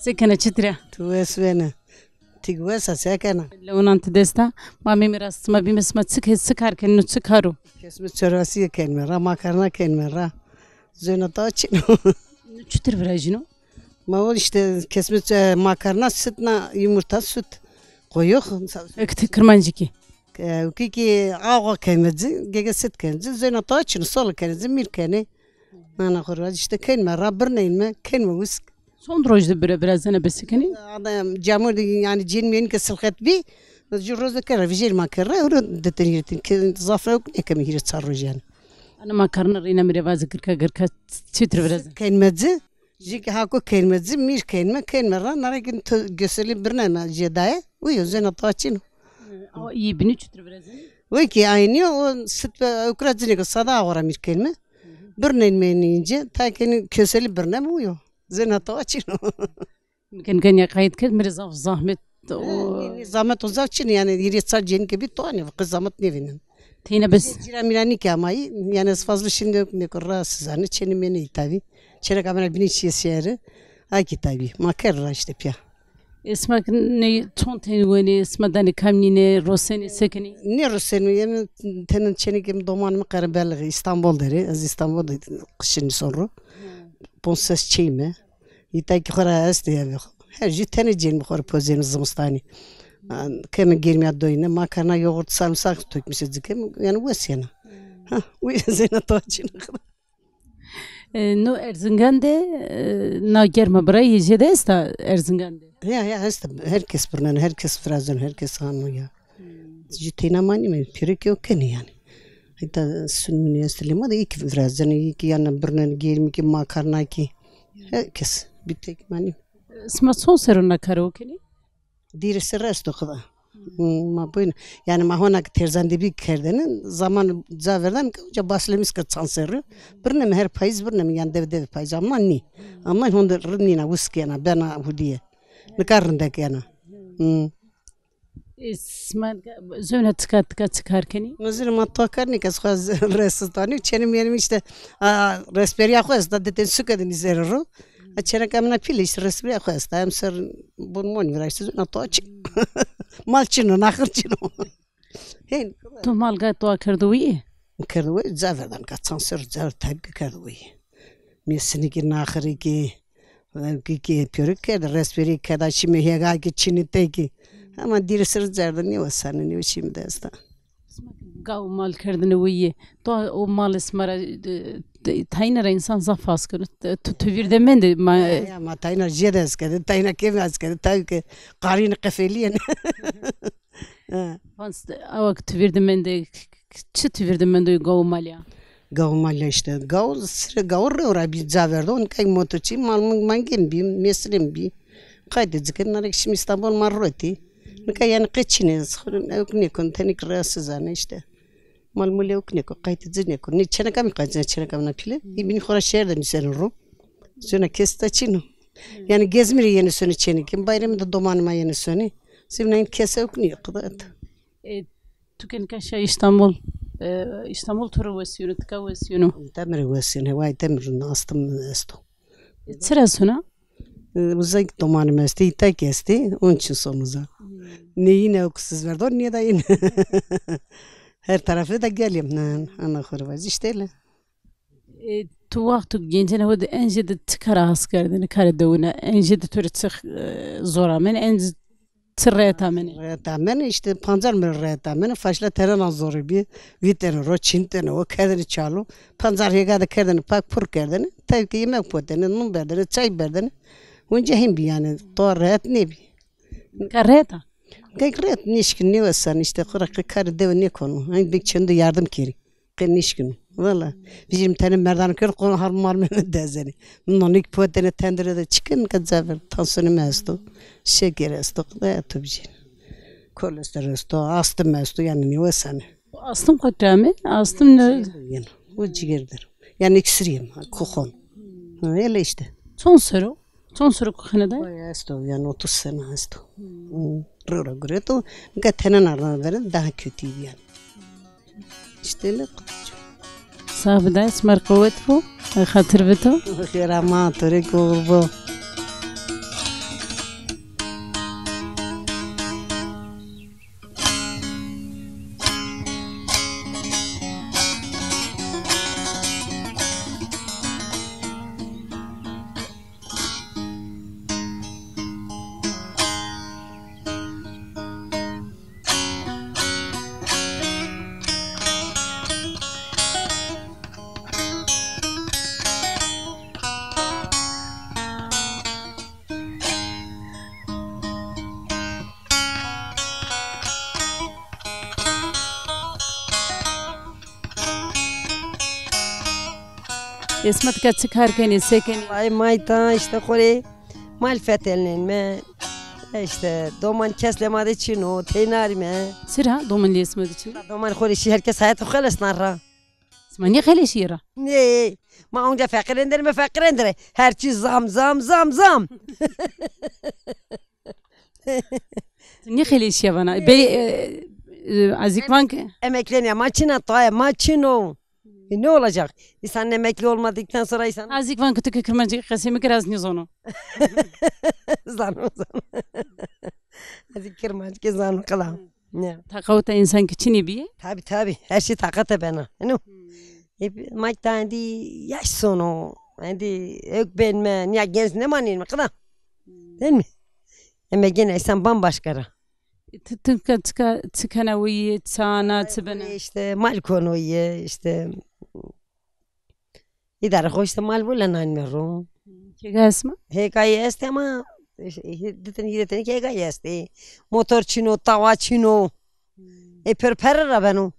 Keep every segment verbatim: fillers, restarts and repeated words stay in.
Ti kena çitir a? Tu wes vene. Ti wes a, se kena? Lewinan ti dest a. Ma mêmî ra sima bîme, sima çi ke-, çi kar kenîno, çi kar o? Kesme çorasîye kenîme ra, makarna kenîme ra. Zewna tawa çin o. Çitir virajîno? Ma o îşte kesme ço-, makarna, süt na, yumurta, süt. Qoyox. Ek ti kirmancî kî? E, kî kî awa kenîme ci, gege süt kenîme ci, zewna tawa çin o, sole kenîme ci, mîr kenîme. Nana xo ra îşte kenîme ra, birnenîme, kenîme wisk. Çond roj de bire, bira zena bese kenî? Ada camur de, yanî cên mîyanî ke silxet bî, ju roz de kera, vijêr ma kera, ewro de tenî ke zaf ra yok nêkeme hîrê çar roj yanî. Ana makarna rîna mi rê vaze girka girka çitir bire zena? Kenîme ci, jî kî hako kenîme ci, mîr kenîme, kenîme ra, nara kî to göseli birnenîme jê daye, uyo zewna tawa çin o. Awa îyê binî çitir virazenî? Wekî aynî yo, o süt ve ukra cinê ke sada awa ra mîr kenîme. Birnenîme înce, ta kenî köseli birneme uyo. Zewna tawa çin o. Mi ken ken ya qayît kerd, mi rê zaf zahmet o. Nê, nê, zahmet o zaf çin, yanî hîrê çar cênî ke bî tawa nê, qe zahmet nêvînen. Teyna bes. Cîra mîra nî ke amayî, yanî ez fazla şînde yok nêko, rahatsız anî, çênî mênê îta bî. Çêneka mi ra binî çîyê sêri, a kî tabî. Ma kerd ra îşte pîya. E, sima ki nê çond tenî wenê, sima danê kam nînê, rosenê, se kenê? Nêrosenîme, yanî tena çênekê mi, domanê mi Qerebelixî, Îstanbul der ê. Ez Îstanbul de qişî nîson ro. Ponc ses çêyîme. Îta kî xo ra estê evê xo. Her jû tenê cênîme xo rê pozenîme zimistanî. Keme germîya doyîne, makarna, yoğurt, sarımsak tökmüş ci keme, yanî wes yena. Ha, uyo zewna tawa çin o. E, no Erzingan de, e, na germa birayî jêde esta Erzingan de? Ya, ya, esta. Herkes birneno, herkes virazeno, herkes hano ya. Jû teyna ma nîme, pêro kî o kenê yanî. Heta sunmûnî estê lê ma de, î kî virazenê, î kî yanî birnenê, germî kî, makarna kî. Herkes, bir tek ma nîme. Sima çond serr o na karo kenê? Dîrê serr esto xida. Hmm, ma boyne. Yanî ma hona ke terzan de bî kerdene, zaman ca verdan ke uca baslemîs ke çand serrî. Birneme her payîz birneme, yanî dev dev payîz ama nî. Ama honde rind nîna, wisk yena, bena hudîye. Nika rindek yena. Hmm. E, sima zewna tika tika çi kar kenî? Mezin ma to kar nêken, ez xo resistane. Çênî mîyanî îşte, a, resperîya xo esta, de ten suke de nîzerî ro. A, çêneka mina pîl îşte, resperîya xo esta. Emser bon mon viraşte, zewna to çi. Mal çin o, naxir çin o. Hên. Tu mal ga to kerdo wî? Kerdo wî, ca verdan ka çand serr ca, tabî ke kerdo wî. Mêsinî kî, naxirî kî, kî, kî pêro kerde, resperî keda, çîme hêga kî, çînî te kî. Ama dîrê serr zerdo nêwesanê, nêweşîme de esta. Gaw mal kerdene weyî. To o malê sima ra, e, e, tayîne ra însan zaf has keno. Tu, tu vîr de mende ma. Ya, ya, ma tayîna jêde hes kerde, tayîna kêmî hes kerde. Tabî ke qarîne qefelîyêne. Ha. Vans, awa ke tu vîr de mende, çi tu vîr de mendo gaw û malî ya? Gaw û malî ya îşte. Gaw, sire gaw rew ra bî, ca verdo. Nika motor çî, mal mul mangên bî, mêsinên bî. Qaytê ci ke, nara kî şîme Îstanbul ma rotî. Nika yanî qe çin ê, ez xo rê ewk nêkon, tenê kî rahatsız ane îşte. Mal mul ewk nêko, qaytê ci nêko. Nê çêneka mi qaytê, çêneka mi na pîle. Î binî xo ra şeher de nîseno ro. Zewna kes ta çin o. Yanî gezmî rê yenê sonê çênekê. Bayremî de domanê ma yenê sonê. Zewna hên kes ewk nîyo, qida et. E, tu ke nika şa Îstanbul. E, Îstanbul to rê wes yeno, tika wes yeno? Îta mi rê wes yeno, hewa îta mi rind, astım esto. E, çira sona? E, uza kî domanê mi estê, îta kî estê, onun için son uza. Hmm. Nê yîne ewk siz verdo, nê da yîne. Her tarafı da geleyim. Ha, ana xo rê vajî, îşte öyle. E, tu wexto gencêna ho de en jêde çi kara has kerdêne, karê dewine? En jêde to rê çi, e, zor amêne, en çi rehet amêne? Rehet amêne, îşte pancar mi rê rehet amêne, faşla terenan zorî bî, vîtêne ro, çîntêne o, kerdêne çalû. Pancar hêga de kerdêne pak, pur kerdêne, tevkê yemek potêne, nun berdêne, çay berdêne. Winca hên bî yanî, to rehet nêbî. Ka rehet a? Kek rehet nêşkîn, nêwesan, îşte xo ra qe karê dewe nêkono. Hanî bek çendo yardım kerî. Qe nêşkîno. Valla. Vijîm tenê merdan kerd, qon har mar meme dezenê. Nonik potêne tendire de çikin, nika ca ver, tansiyonê mi esto. Şeker esto, qe to bijîn. Kolesterol esto, astım esto, yanî nêwesanê. Astım kotî ra amê? Astım ne? Ciger der. O ciger der. Yanî iksir yem, ha, kuxon. Ha, öyle işte. Çond serr o? Çond serr o kuxine de? Vay, esto, yanî otuz sene esto. Hmm. Hı, rew ra gureto. Nika tenena ra veren daha kötüydü yanî. İşte öyle. Sağ bide, sima rê qewet bo. Xatir bi to. Xêra ma, to rê kî uğur bo. Esma, ti ke çi kar kenê, se kenê? Ay mayta, işte xo rê mal fetelnenme. İşte doman kes lê ma de çin o, teyna rîme. Çira doman lê esma de çin o? Doman xo rê şî, herkes hayatê xo xelesna ra. Sima nêxeleşîyê ra? Nê, ma onca feqîr enderîme, feqîr endere. Her çî zam, zam, zam, zam. Nêxeleşîya vana. Bey, e, e, Azîk van ki. Emeklenîya ma çin a, toya ma çin o. E, ne olacak? İnsanın emekli olmadıktan sonra insan... Azîk van ki tu ki kirmancî qesê mi kir, ez nêzano. Zano, zano. Azîk kirmancî zano, qila. Ya. Taqaweta însan ki çinê bîye? Tabi, tabi. Her şey taqete bena. Eno. E, ma ta endî yaş sono. Endî ewk benme. Niya genç nemanîme, qila. Değil mi? Eme gene insan bambaşka ra. E, ti, ti, ti, ti, ti kena wîye, çi ana, çi bena? İşte mal kono ye, işte. Îdare xo işte mal vule nanîme ro. Kêga esma? Hêgayî estê ama, e, di tenî, hîrê tenî kêgayî estê. Motor çin o, tawa çin o. E, per pere ra beno.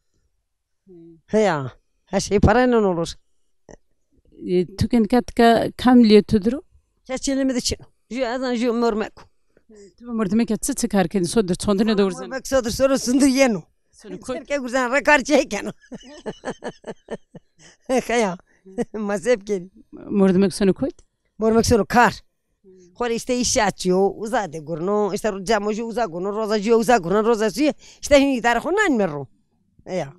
Heya, her şey parayla olur. E, tu ke nika tika kam lê tu dir o? Kes çi lê mi de çin o. Jû ez an, jû mormek o. Tu bi mordemeke çi, çi kar kenî? Sodir çondine de urzeno? Mormek sodir, sodir, sundir yeno. Sono koyt. Serke gurzan ra kar çi keno. Heya. Ma se bikerî. Mordemek sono koyt? Mordemek sono kar. Xo rê işte îş açîyo, uza de gurno, işte cemo jû uza gurno, roza jû uza gurno, roza jû, işte hîn îdare xo nanîme ro. Ya.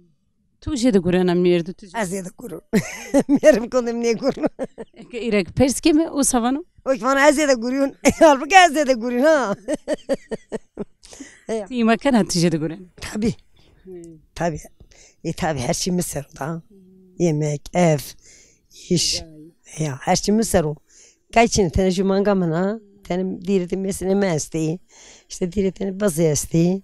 Tu jê de gurena mêrdî, tu jê? Ez jê de gurun. Mêrdim kondem nêgurno. Eke îrek pers keme, o sa vano? O ki vano ez jê de gurîyon. Halbuki ez jê de gurîyon ha. Ya. Ti îma kena tu jê de guren? Tabi. Tabi. E, tabi, her şey mi ser o da. Yemek, ev, iş. Ya, her şey mi ser o. Kay çin, tenê jû manga min a, tenê dîrê de mêsinê mi estê. İşte dîrê tenê bazê estê.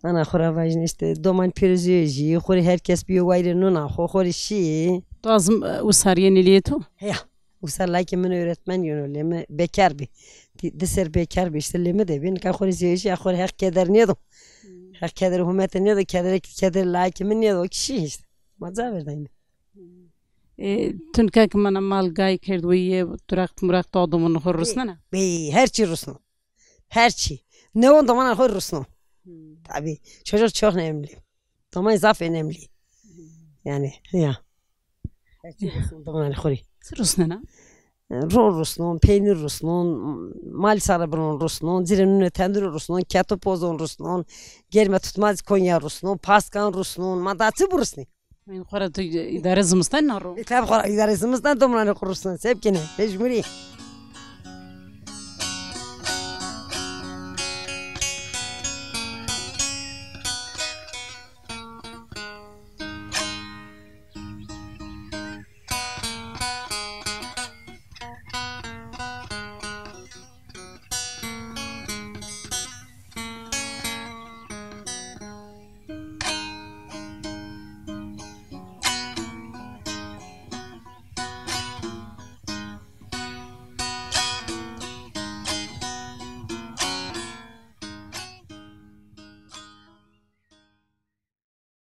Ana xo ra vajîne işte doman pêro zewejî, xo rê her kes bîyo wayirê nona xo, xo rê şî. Tu azim, e, usar yenê lê to? Ya, usar layikê min öğretmen yeno lê mi, bekar bî. Di, di ser bekar bî işte lê mi de bî. Nika xo rê zewejî ya, xo rê Heq keder nêdo. Heq keder humete nêdo, keder, keder layikê min nêdo, o kişî işte. Ma ca verdayne. E, tu nika ki mana mal gay kerd weye, durakt murakt, doman xo rusnena? Bey, her çî rusno. Her çî. Newon domanan xo rusno. Tabi. Çocuk çok önemli. Doman zaf önemli. Yani, ya. Her çî rusno domanan xo rê. Çi rusnena? Ron rusnon, peynir rusnon, mal sare binon rusnon, cirê nune tenduru rusnon, keto pozon rusnon, germe tutmaz Konya rusnon, paskan rusnon, ma da çi burusnî? Xora tu îdare zimistan na ro? E, tabi, xora îdare zimistan domananê xo rusnon. Se bikenê, mecburî.